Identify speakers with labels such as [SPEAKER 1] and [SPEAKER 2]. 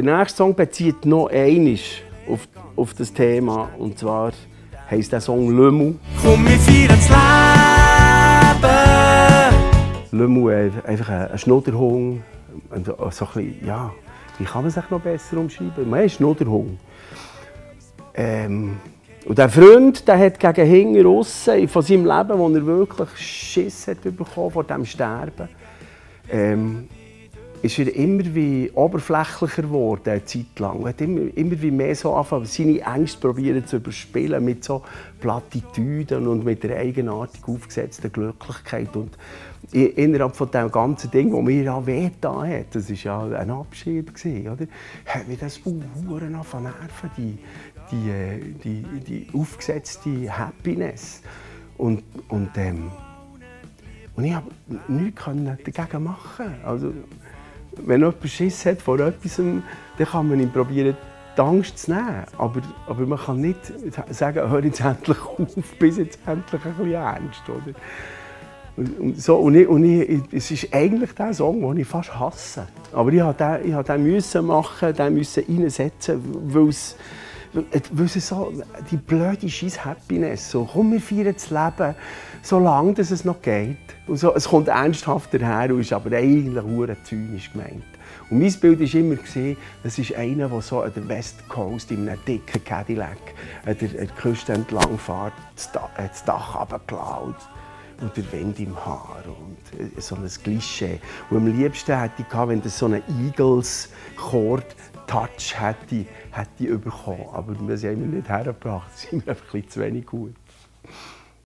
[SPEAKER 1] Der nächste Song bezieht noch einmal auf das Thema. Und zwar heisst der Song «Le Mou».
[SPEAKER 2] Komm, wir feiern das Leben!
[SPEAKER 1] «Le Mou», einfach ein Schnudderhund. So ein bisschen, ja, wie kann man sich noch besser umschreiben? Man ist Schnudderhund. Und der Freund, der hat gegen hinten aussen von seinem Leben, wo er wirklich Schiss hat bekommen vor dem Sterben, ist er immer wie oberflächlicher geworden, eine Zeit lang. Er hat immer wie mehr so angefangen, seine Ängste probieren zu überspielen mit so Plattitüden und mit der eigenartig aufgesetzten Glücklichkeit. Und innerhalb von dem ganzen Ding, das mir ja wehgetan hat, das war ja ein Abschied, oder? Hat mich das angefangen zu nerven, die aufgesetzte Happiness. Und ich konnte nichts dagegen machen. Also, wenn jemand Schiss hat vor etwas, dann kann man ihm probieren, die Angst zu nehmen. Aber man kann nicht sagen, hör jetzt endlich auf, bis jetzt endlich ein bisschen ernst. Oder? Es ist eigentlich der Song, den ich fast hasse. Aber ich musste den machen, den reinsetzen, weil es so die blöde Scheiß-Happiness, so, komm, wir feiern das Leben, solange es noch geht. Und so, es kommt ernsthaft daher und ist aber eigentlich verdammt zynisch gemeint. Und mein Bild war immer, das ist einer, der so an der West Coast in einem dicken Cadillac an der Küste entlang fährt, das Dach runtergeklaut und der Wind im Haar und so ein Klischee. Und am liebsten hätte ich gehabt, wenn das so einen Eagles-Chord-Touch hätte bekommen. Aber wir haben ihn nicht hergebracht, das sind wir einfach ein bisschen zu wenig gut.